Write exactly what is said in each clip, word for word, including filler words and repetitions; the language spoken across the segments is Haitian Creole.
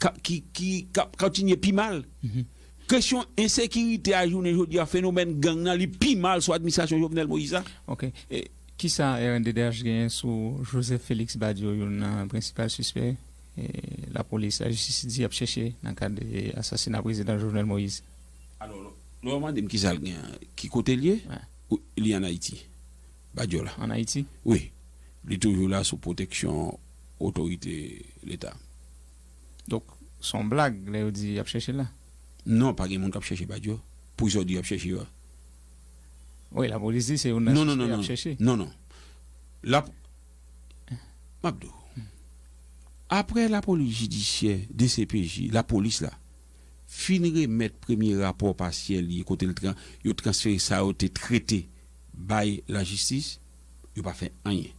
ka- ki, ki ka kontinye pi mal. Kesyon ensekirite a jounen jodi a, fenomèn gang nan, li pi mal sou administrasyon Jovenel Moïse la. Ok. E, kisa R N D D H genyen sou Joseph Félix Badio, youn nan prensipal sispè e lapolis, lajistis di y ap chèche nan kad e asasina prezidan Jovenel Moïse? Alò, lè w mande m kisa l gen, ki kote l ye? Wi. Ou- Li ann Ayiti. Badio la. Ann Ayiti? Wi. Li toujou la sou pwoteksyon otorite Leta. Donk, se yon blag lè yo di y ap chèche l la? Non, pa gen moun k ap chèche Badio. Poukisa w di y ap chèche yo a? Wi, lapolis di se youn nan sispè y ap chèche. Non, non. Lap, m ap di w. Apre lapolis jidisyè, D C P J, lapolis la, fin remèt premye rapò pasyèl li kote l tran- yo transfere sa yo te trete bay lajistis, yo pa fè anyen.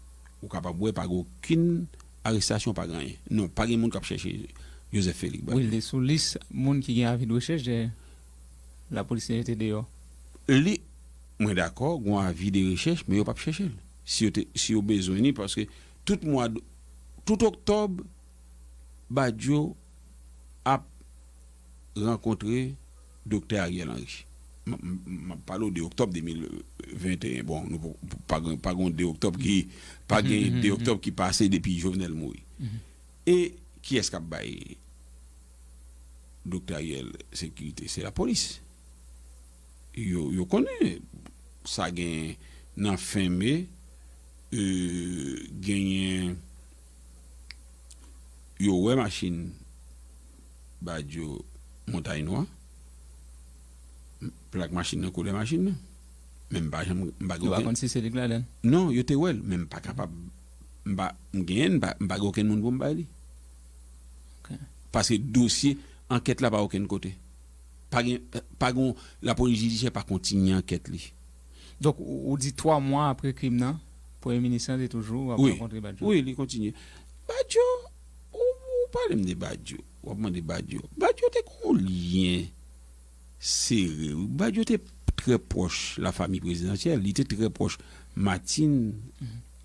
Ou kapab wè pa gen okenn arestasyon, pa gen anyen. Non, pa gen moun k ap chèche Joseph Félix Badio. Wi, li sou lis moun ki gen avi de rechèch dèyè lapolis te mete deyò. Li, mwen dakò, gen avi de rechèch, men yo p ap chèche l. Si yo, te, si yo bezwen li, paske tout mwa, d- tout oktòb, Badio ap rankontre Doktè Ariel Henry. M, m, m ap pale w de oktòb de mil venteyen. Bon, nou pa, pa gen, pa gen de oktòb ki, pa gen de oktòb ki pase depi Jovenel mouri. E kiyès k ap bay Doktè Ariel sekirite? Se lapolis. Yo, yo konnen sa gen nan fen me, e, genyen, yo wè machin Badio Montay Nwa, plak machin nan, koulè machin nan. Men m pa janm, m pa gen okenn. Yo pa konn si se li k ladan l? Non, yo te wè l, men m pa kapab, m pa, m genyen, m pa, m pa gen okenn moun pou m bay li. Ok. Paske dosye, ankèt la pa okenn kote. Pa gen, pa gen, lapolis jidisyè pa kontinye ankèt li. Donk, ou, ou di twa mwa apre krim nan, premye minis lan te toujou ap rankontre Badio? Wi, li kontinye. Badio, ou, ou pale m de Badio, w ap mande Badio. Badio te gen yon lyen sere, wi. Badio te trè pwòch lafanmi prezidansyèl, li te trè pwòch Martine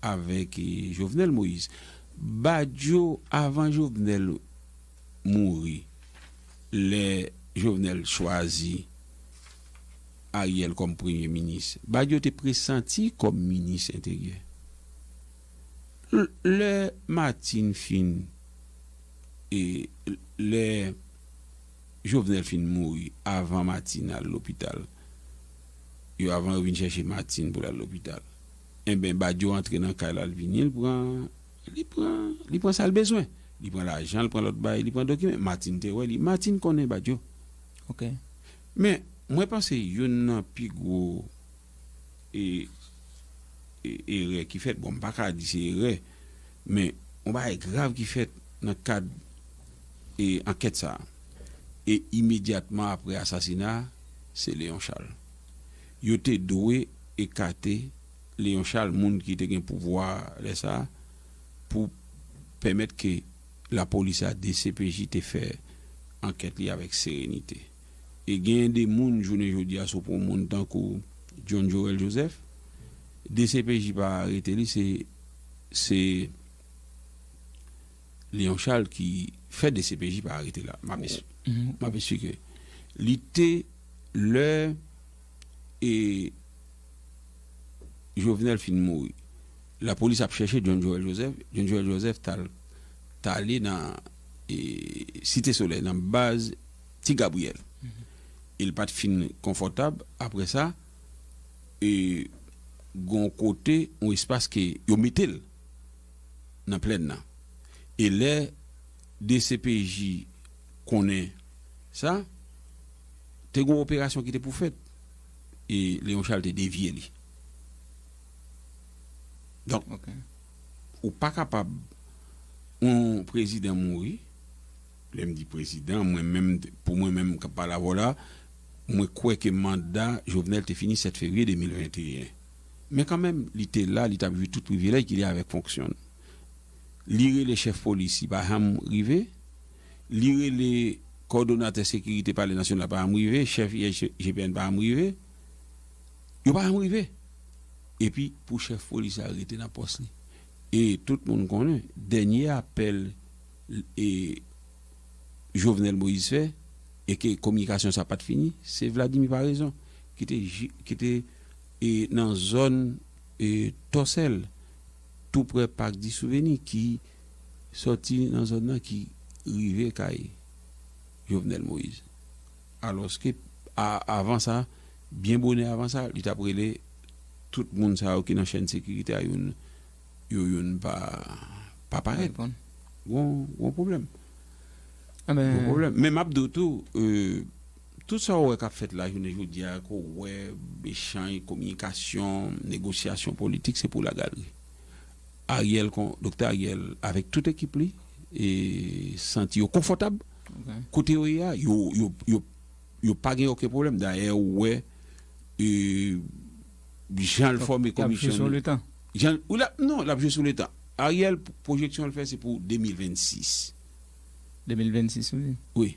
avèk, e, Jovenel Moïse. Badio, avan Jovenel mouri, lè Jovenel chwazi Ariel kòm premye minis, Badio te presanti kòm minis enteryè. L- lè Martine fin, e, lè Jovenel fin mouri, avan Martine al lopital, yo, avan yo vin chèche Martine pou l al lopital, enben, Badio antre nan kay la, l vini, l pran, li pran, li pran sa l bezwen. Li pran lajan, li pran lòt bagay, li pran dokiman. Martine te wè li. Martine konnen Badio. Ok. Men, mwen panse youn nan pi gwo e, e, erè ki fèt, bon, m pa ka di se erè, men yon bagay grav ki fèt nan kad, e, ankèt sa a. E imedyatman apre asasina a, se Léon Charles. Yo te dwe ekate Léon Charles, moun ki te gen pouvwa a lè sa a, pou pèmèt ke lapolis a, D C P J, te fè ankèt li avèk serenite. E genyen de moun, jounen jodi a, si w pran yon moun tankou John Joël Joseph, D C P J pa arete li, se, se Léon Charles ki fè D C P J pa arete la. M ap es- m ap esplike. Li te lè, e, Jovenel fin mouri, lapolis ap chèche John Joël Joseph. John Joël Joseph t al, t ale nan, e, Site Solèy, nan baz Ti Gabriyèl. E l pa t fin konfòtab. Apre sa, e, gon kote, yon espas ke yo mete l nan plèn nan. E lè D C P J konnen sa, te gon operasyon ki te pou fèt, e Léon Charles te devye li. Donk, ok, ou pa kapab, yon prezidan mouri, lè m di prezidan, mwen menm, pou mwen menm k ap pale avè w la, mwen kwè ke manda Jovenel te fini sèt fevriye de mil venteyen. Men kanmenm, li te la, li t ap jwi tout privilèj ki li avèk fonksyon l. Li rele chèf polis, li pa janm rive. Li rele kòdonatè sekirite Palè Nasyonal, pa janm rive. Chèf I G P N pa janm rive. Yo pa janm rive. Epi, pou chèf polis la rete nan pòs li. E tout moun konnen, dènye apèl, e, Jovenel Moïse fè, e ke kominikasyon sa pa t fini, se Vladimir Paraison ki te, ki te e, nan zòn e, Tòsèl, tou prè Parc du Souvenir, ki sòti nan zòn nan, ki rive kay Jovenel Moïse. Alòske, a, avan sa, byen bonè avan sa, li t ap rele tout moun sa yo ki nan chèn sekirite a, youn, yo youn pa, pa parèt. Gon, gon pwoblèm. Gon pwoblèm. Men m ap di w tou, e, tout sa w wè k ap fèt la, jounen jodi a, ke w wè, echanj, kominikasyon, negosyasyon politik, se pou lagaleri. Ariel, kon, Doktè Ariel, avèk tout ekip li, e santi yo konfòtab kote yo ye a, yo, yo, yo, yo pa gen okenn pwoblèm. Dayè, ou wè, e, jan l fòme komisyon li. Jan, ou la, non, l ap jwe sou letan. Ariel, pwojeksyon l fè, se pou de mil vennsis. De mil vennsis, wi. Wi.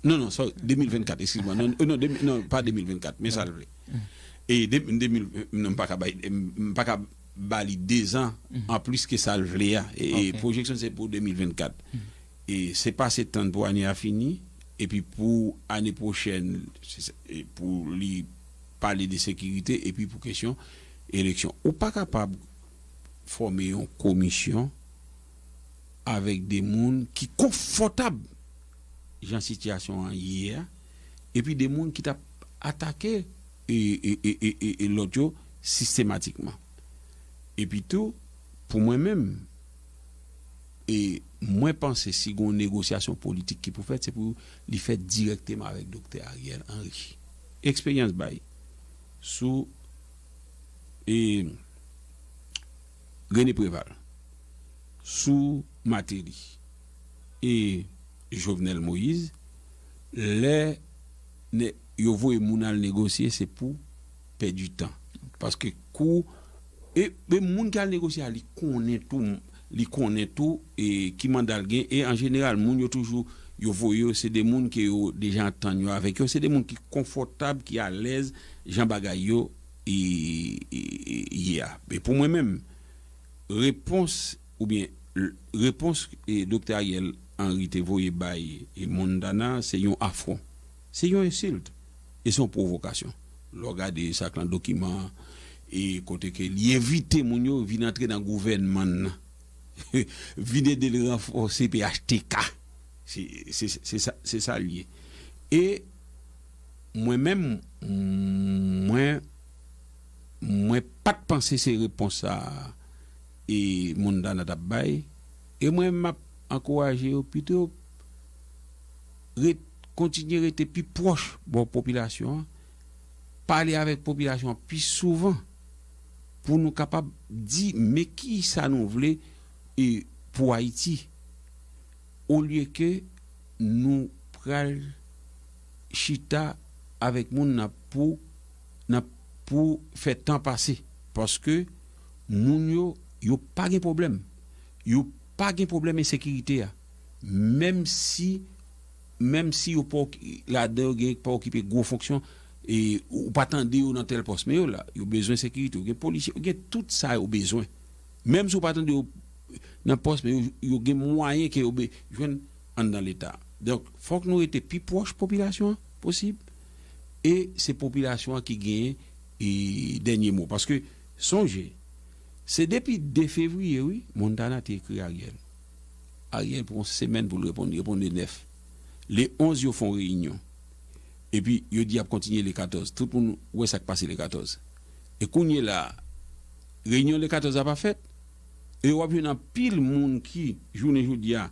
Non, non, sorry, de mil vennkat, eskiz mwen. Non, non, de, non, pa de mil vennkat, men sa l vle. E de, de mil, non, m pa ka bay, m pa ka ba li dezan an plis ke sa l vle a. E, e pwojeksyon se pou de mil vennkat. E se pa se tann pou ane a fini, epi pou ane pwochèn, se, se, e pou li pale de sekirite, epi pou kesyon eleksyon. Ou pa kapab fòme yon komisyon avèk de moun ki konfòtab jan sitiyasyon an ye a, epi de moun ki t ap atake e, e, e, e, e, e lòt yo sistematikman. Epi tou, pou mwen menm, e mwen panse si gon negosyasyon politik ki pou fèt, se pou li fèt dirèkteman avèk Doktè Ariel Henry. Eksperyans bay sou e René Préval, sou Martelly e Jovenel Moïse, lè ne, yo voye moun al negosye, se pou pèdi tan. Paske kou, e, e moun ki al negosye a, li konnen tou, li konnen tou, e ki manda l gen, e an jeneral, moun yo toujou, yo voye yo, se de moun ke yo deja antann yo avèk yo, se de moun ki konfòtab, ki alèz, jan bagay yo, e, e, e, ye a. E pou mwen menm, repons, oubyen, l-, repons, e, Doktè Ariel Henry te voye bay, e, Montana, se yon afwon. Se yon ensilt. E se yon pwovokasyon. Lè w gade sa k lan dokiman an, e kote ke li envite moun yo vin antre nan gouvènman l lan. Vin ede l ranfòse P H T K. Se, se, se sa, se sa l ye. E mwen menm, mwen, mwen pa t panse se repons sa a e Montana t ap bay. E mwen, m ap ankouraje yo pito ret-, kontinye rete pi pwòch bò popilasyon an, pale avèk popilasyon an pi souvan pou nou kapab di men ki sa nou vle e pou Ayiti, olye ke nou pral chita avèk moun nan pou, nan pou fè tan pase. Paske moun yo, yo pa gen pwoblèm. Yo pa gen pwoblèm ensekirite a. Menm si, menm si yo pa oki-, ladan yo gen pa okipe gwo fonksyon, e ou pa tande yo nan tèl pòs, men yo la, yo bezwen sekirite, yo gen polisye, yo gen tout sa yo bezwen. Menm si w pa tande yo nan pòs, men yo, yo gen mwayen ke yo be-, jwenn anndan Leta. Donk, fòk nou rete pi pwòch popilasyon an posib, e se popilasyon an ki genyen, e, dènye mo. Paske, sonje, se depi de fevriye, wi, Montana te ekri Ariel. Ariel pran yon semèn pou l reponn, li reponn le nèf. Le onz, yo fè yon reyinyon. Epi, yo di y ap kontinye le katòz. Tout moun wè sa k pase le katòz. E kounye la a, reyinyon le katòz la pa fèt. E w ap jwenn anpil moun ki, jounen jodi a,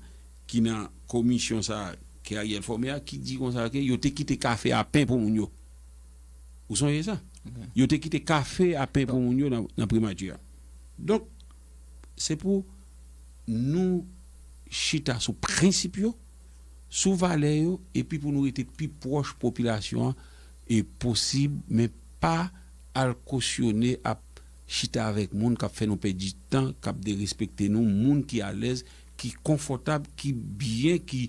ki nan komisyon sa a ke Ariel fòme a, ki di konsa ke yo te kite kafe a pen pou moun yo. Ou sonje sa? Yo te kite kafe a pen pou moun yo nan, nan primati a. Donk, se pou nou chita sou prensip yo, sou valè yo, epi pou nou rete pi pwòch popilasyon an e posib, men pa al kosyone ap chita avèk moun k ap fè nou pèdi tan, k ap derespekte nou, moun ki alèz, ki konfòtab, ki byen, ki,